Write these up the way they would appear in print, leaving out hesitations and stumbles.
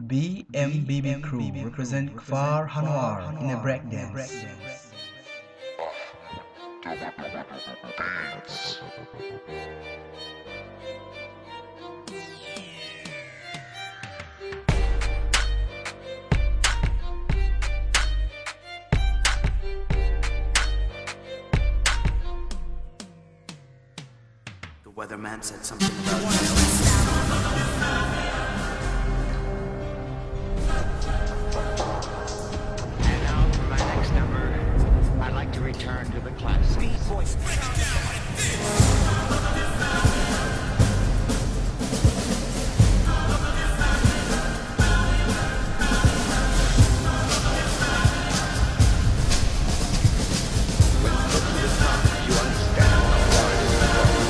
BMBB crew represent Kfar Hanoar in a breakdance. The weatherman said something about And now for my next number, I'd like to return to the classics. When you look to the top, you understand how far it is to go.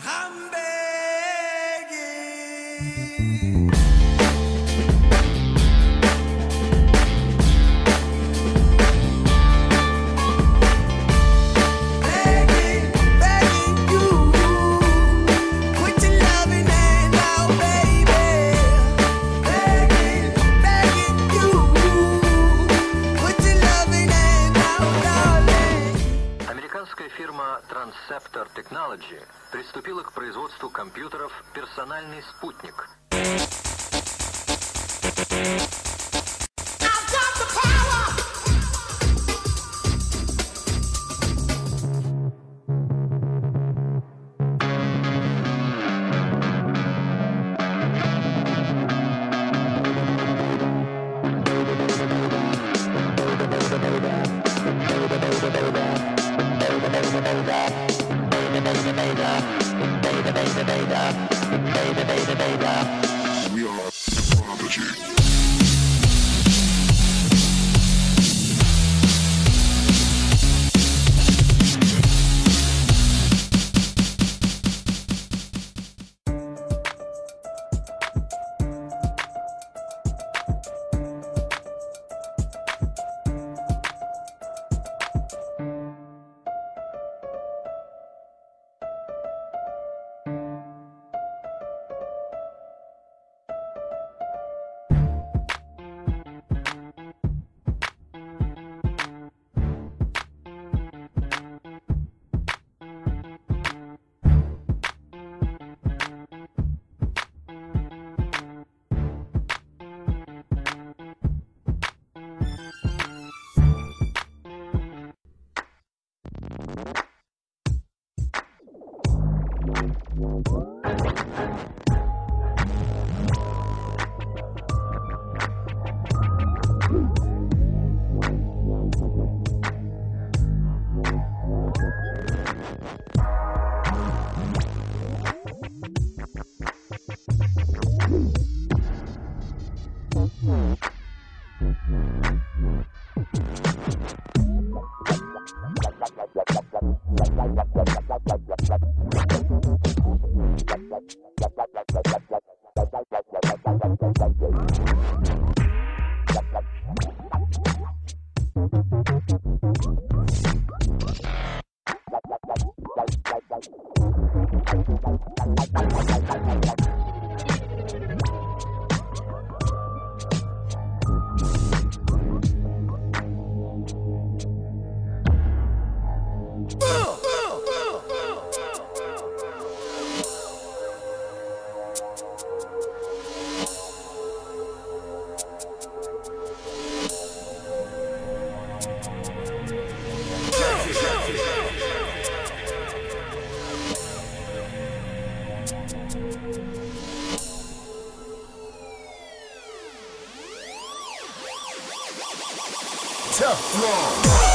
I'm begging. Begging, begging you, put your loving hand out, baby. Begging, begging you, put your loving hand out, darling. Американская фирма Transceptor Technology приступила к производству компьютеров «Персональный спутник». I've got the power. We are the prodigy. Teflon.